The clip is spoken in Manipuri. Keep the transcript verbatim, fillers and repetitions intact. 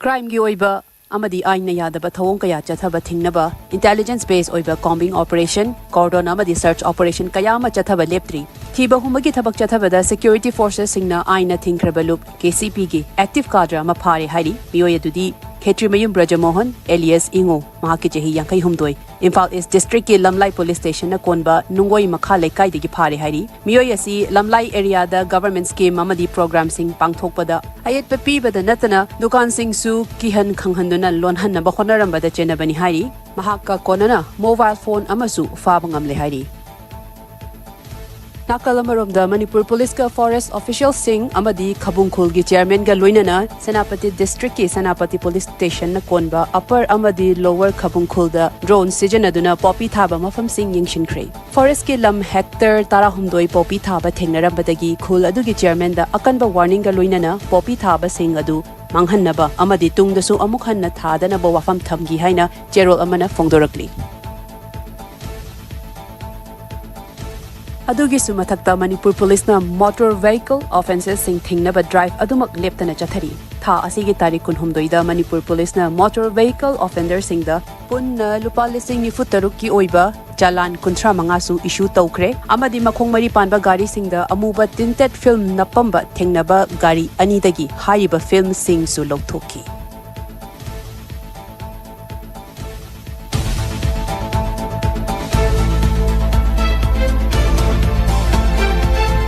ꯀ꯭ꯔꯥꯏꯝꯒꯤ ꯑꯣꯏꯕ ꯑꯃꯗꯤ ꯑꯥꯏꯟꯅ ꯌꯥꯗꯕ ꯊꯧꯑꯣꯡ ꯀꯌꯥ ꯆꯠꯊꯕ ꯊꯤꯡꯅꯕ intelligence base ꯑꯣꯏꯕ combing operation, cordon ꯑꯃꯗꯤ search operation ꯀꯌꯥ ꯑꯃ ꯆꯠꯊꯕ ꯂꯦꯞꯇ꯭ꯔꯤ꯫ ꯊꯤꯕ ꯍꯨꯝꯕꯒꯤ ꯊꯕꯛ ꯆꯠꯊꯕꯗ security forcesꯁꯤꯡꯅ ꯑꯥꯏꯟꯅ ꯊꯤꯡꯈ꯭ꯔꯕ ꯂꯨꯞ KCPꯒꯤ active cadre ꯑꯃ ꯐꯥꯔꯦ ꯍꯥꯏꯔꯤ꯫ ꯃꯤꯑꯣꯏ ꯑꯗꯨꯗꯤ ꯈꯦꯇ꯭ꯔꯤꯃꯌꯨꯝ ꯕ꯭ꯔꯖꯃꯣꯍꯟ alias ꯏꯉꯣ, ꯃꯍꯥꯛꯀꯤ ꯆꯍꯤ ꯌꯥꯡꯈꯩ ꯍꯨꯝꯗꯣꯏ, ꯏꯝꯐꯥꯜ East Districtꯀꯤ ꯂꯝꯂꯥꯏ police stationꯅ ꯀꯣꯟꯕ ꯅꯨꯡꯒꯣꯏ ꯃꯈꯥ ꯂꯩꯀꯥꯏꯗꯒꯤ ꯐꯥꯔꯦ ꯍꯥꯏꯔꯤ꯫ ꯃꯤꯑꯣꯏ ꯑꯁꯤ ꯂꯝꯂꯥꯏ areaꯗ government scheme ꯑꯃꯗꯤ programꯁꯤꯡ ꯄꯥꯡꯊꯣꯛꯄꯗ ꯑꯌꯦꯠꯄ ꯄꯤꯕꯗ ꯅꯠꯇꯅ ꯗꯨꯀꯥꯟꯁꯤꯡꯁꯨ ꯀꯤꯍꯟ ꯈꯪꯍꯟꯗꯨꯅ ꯂꯣꯟꯍꯟꯅꯕ ꯍꯣꯠꯅꯔꯝꯕꯗ ꯆꯦꯟꯅꯕꯅꯤ ꯍꯥꯏꯔꯤ꯫ ꯃꯍꯥꯛꯀ ꯀꯣꯟꯅꯅ mobile phone ꯑꯃꯁꯨ ꯐꯥꯕ ꯉꯝꯂꯦ ꯍꯥꯏꯔꯤ꯫ ꯅꯥꯀꯜ ꯑꯃꯔꯣꯝꯗ ꯃꯅꯤꯄꯨꯔ policeꯀ forest officialꯁꯤꯡ ꯑꯃꯗꯤ ꯈꯕꯨꯡ ꯈꯨꯜꯒꯤ chairmanꯒ ꯂꯣꯏꯅꯅ ꯁꯦꯅꯥꯄꯇꯤ districtꯀꯤ ꯁꯦꯅꯥꯄꯇꯤ police stationꯅ ꯀꯣꯟꯕ upper ꯑꯃꯗꯤ lower ꯈꯕꯨꯡ ꯈꯨꯜꯗ drone ꯁꯤꯖꯤꯟꯅꯗꯨꯅ poppy ꯊꯥꯕ ꯃꯐꯝꯁꯤꯡ ꯌꯦꯡꯁꯤꯟꯈ꯭ꯔꯦ꯫ Forestꯀꯤ ꯂꯝ hectare ꯇꯔꯥꯍꯨꯝꯗꯣꯏ poppy ꯊꯥꯕ ꯊꯦꯡꯅꯔꯝꯕꯗꯒꯤ ꯈꯨꯜ ꯑꯗꯨꯒꯤ chairmanꯗ ꯑꯀꯟꯕ warningꯒ ꯂꯣꯏꯅꯅ poppy ꯊꯥꯕꯁꯤꯡ ꯑꯗꯨ ꯃꯥꯡꯍꯟꯅꯕ ꯑꯃꯗꯤ ꯇꯨꯡꯗꯁꯨ ꯑꯃꯨꯛ ꯍꯟꯅ ꯊꯥꯗꯅꯕ ꯋꯥꯐꯝ ꯊꯝꯈꯤ ꯍꯥꯏꯅ ꯆꯦꯔꯣꯜ ꯑꯃꯅ ꯐꯣꯡꯗꯣꯔꯛꯂꯤ꯫ ꯑꯗꯨꯒꯤꯁꯨ ꯃꯊꯛꯇ ꯃꯅꯤꯄꯨꯔ policeꯅ motor vehicle offenceꯁꯤꯡ ꯊꯤꯡꯅꯕ drive ꯑꯗꯨꯃꯛ ꯂꯦꯞꯇꯅ ꯆꯠꯊꯔꯤ꯫ ꯊꯥ ꯑꯁꯤꯒꯤ ꯇꯥꯔꯤꯛ ꯀꯨꯟꯍꯨꯝꯗꯣꯏꯗ ꯃꯅꯤꯄꯨꯔ policeꯅ motor vehicle offenderꯁꯤꯡꯗ ꯄꯨꯟꯅ ꯂꯨꯄꯥ ꯂꯤꯁꯤꯡ ꯅꯤꯐꯨ ꯇꯔꯨꯛꯀꯤ ꯑꯣꯏꯕ ꯆꯂꯥꯟ ꯀꯨꯟꯊ꯭ꯔꯥ ꯃꯉꯥꯁꯨ issue ꯇꯧꯈ꯭ꯔꯦ ꯑꯃꯗꯤ ꯃꯈꯣꯡ ꯃꯔꯤ ꯄꯥꯟꯕ ꯒꯥꯔꯤꯁꯤꯡꯗ ꯑꯃꯨꯕ tinted film ꯅꯞꯄꯝꯕ ꯊꯦꯡꯅꯕ ꯒꯥꯔꯤ ꯑꯅꯤꯗꯒꯤ ꯍꯥꯏꯔꯤꯕ filmꯁꯤꯡꯁꯨ ꯂꯧꯊꯣꯛꯈꯤ꯫